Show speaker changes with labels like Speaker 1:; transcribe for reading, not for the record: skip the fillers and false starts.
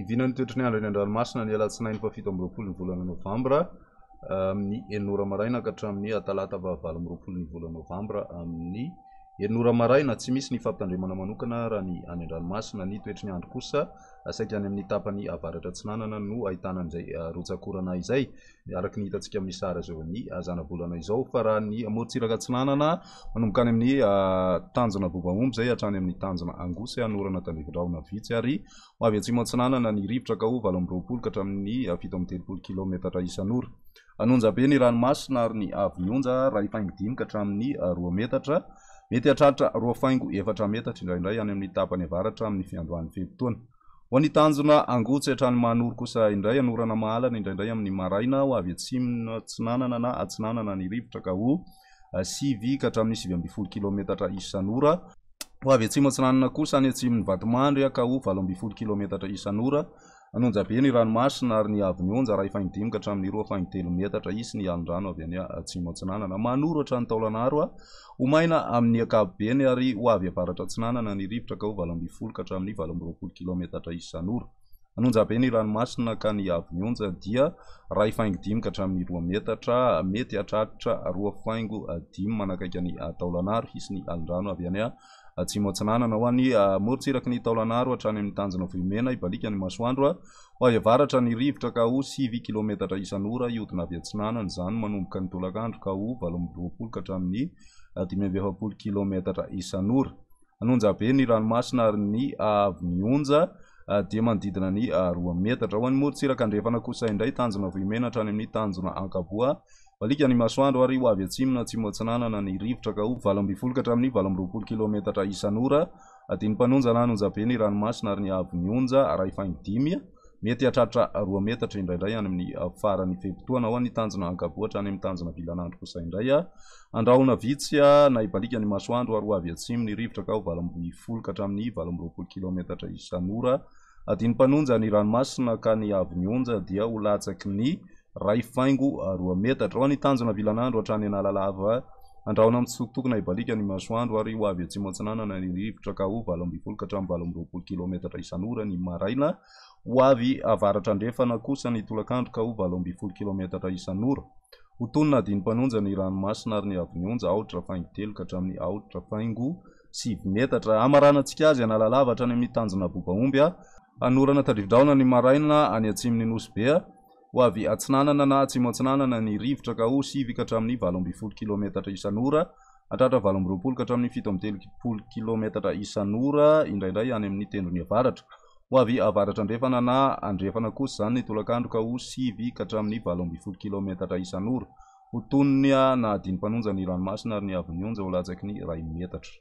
Speaker 1: vinan'ny toetry ny andro eny an-dranomasina ny alatsinainy faha 27 ny volana novambra amin'ny enina ora maraina ka hatramin'ny talata faha 28 ny volana novambra amin'ny enina ora maraina. Tsy misy ny fampitandremana manokana raha ny any an-dranomasina. Ny toetry ny andro kosa saika any amin'ny tapany avaratra atsinanana no ahitana an'izay rotsak'orana izay. Araka ny hitantsika amin'ny sary azo eo amin'ny zanabolana izao fa raha ny morontsiraka atsinanana manomboka any amin'ny tanjona Bobaomby izay hatrany amin'ny tanjona Angosy hanorana tandrivindrahona vitsy ary ho avy atsimo atsinanana ny rivotra ka ho 28 ka hatramin'ny 37 kilometatra isan'ora. Hanonja be ny ranomasina ary ny haavon'ny onja iray faingo dimy ka hatramin'ny roa metatra. Mety hahatratra roa faingo efatra metatra indraindray any amin'ny tapany avaratra amin'ny fiandohan'ny fe-potoana. Ho an'ny tanjona Angotsy hatrany Mahanoro kosa indray, hanorana mahalana indraindray amin'ny maraina, ho avy atsimo atsinanana na atsinanana ny rivotra ka ho sivy ka hatramin'ny 19 kilaometatra isan'ora. Ho avy atsimo atsinanana kosa any atsimon'i Vatomandry ka ho 18 kilaometatra isan'ora. Hanonja be ny ranomasina ary ny haavon'ny onja iray faingo dimy ka hatramin'ny roa faingo telo metatra. Hisy ny alon-drano avy any atsimo atsinanana. Mahanoro hatrany Taolagnaro. Ho maina amin'ny ankapobeny ary ho avy avaratra atsinanana ny rivotra ka ho 18 ka hatramin'ny 28 kilaometatra isan'ora. Hanonja be ny ranomasina ka ny haavon'ny onja dia iray faingo dimy ka hatramin'ny roa metatra, mety hahatratra roa faingo dimy manakaiky an'i Taolagnaro. Hisy ny alon-drano avy any atsimo atsinanana. Ho an'ny morontsiraky ny Taolagnaro hatrany amin'ny tanjona Vohimena, hibaliaka ny masoandro. Ho avy avaratra ny rivotra ka ho sivy kilaometatra isan'ora hihodina avy atsinanana izany manomboka ny tolakandro ka ho 28 ka hatramin'ny 45 kilaometatra isan'ora. Hanonja be ny ranomasina ary ny haavon'ny onja dia manodidina ny roa metatra. Ho an'ny morontsiraka andrefana kosa indray, tanjona Vohimena hatrany amin'ny tanjona Ankaboa. Baliaka ny masoandro ary ho avy atsimo na atsimo atsinanana ny rivotra ka ho 18 ka hatramin'ny 28 kilaometatra isan'ora. Adin'ny mpanonja na anonjabe ny ranomasina ary ny haavon'ny onja iray faingo dimy, mety hahatratra roa metatra indraindray any amin'ny faran'ny fe-potoana. Ho an'ny tanjona Ankaboa hatrany amin'ny tanjona Vilanandro kosa indray, andrahona vitsy na hibaliaka ny masoandro ary ho avy atsimo ny rivotra ka ho 18 ka hatramin'ny 28 kilaometatra isan'ora. Adin'ny mpanonja ny ranomasina ka ny haavon'ny onja dia ho latsaky ny iray faingo roa metatra. Ho an'ny tanjona Vilanandro hatrany Analalava, andrahona mitsitokotoko na hibaliaka ny masoandro ary ho avy atsimo atsinanana ny rivotra ka ho 18 ka hatramin'ny 28 kilaometatra isan'ora ny maraina. Ho avy avaratra andrefana kosa ny tolakandro ka ho 18 kilaometatra isan'ora. Ho tonona adin'ny mpanonja ny ranomasina ary ny haavon'ny onja aotra faingo telo ka hatramin'ny aotra faingo sivy metatra. Hamaranantsika azy Analalava hatrany amin'ny tanjona Bobaomby. Hanorana tandrivi-drahona ny maraina any atsimon'ny Nosy Be. Ho avy atsinanana na atsimo atsinanana ny rivotra ka ho sivy ka hatramin'ny 18 kilaometatra isan'ora, hatratra 28 ka hatramin'ny 37 kilaometatra isan'ora indraindray any amin'ny tendrony avaratra. Ho avy avaratra andrefana na andrefana kosa izany ny tolakandro ka ho sivy ka hatramin'ny 18 kilaometatra isan'ora. Ho tonony na adin'ny mpanonja ny ranomasina ary ny haavon'ny onja ho latsaky ny iray metatra.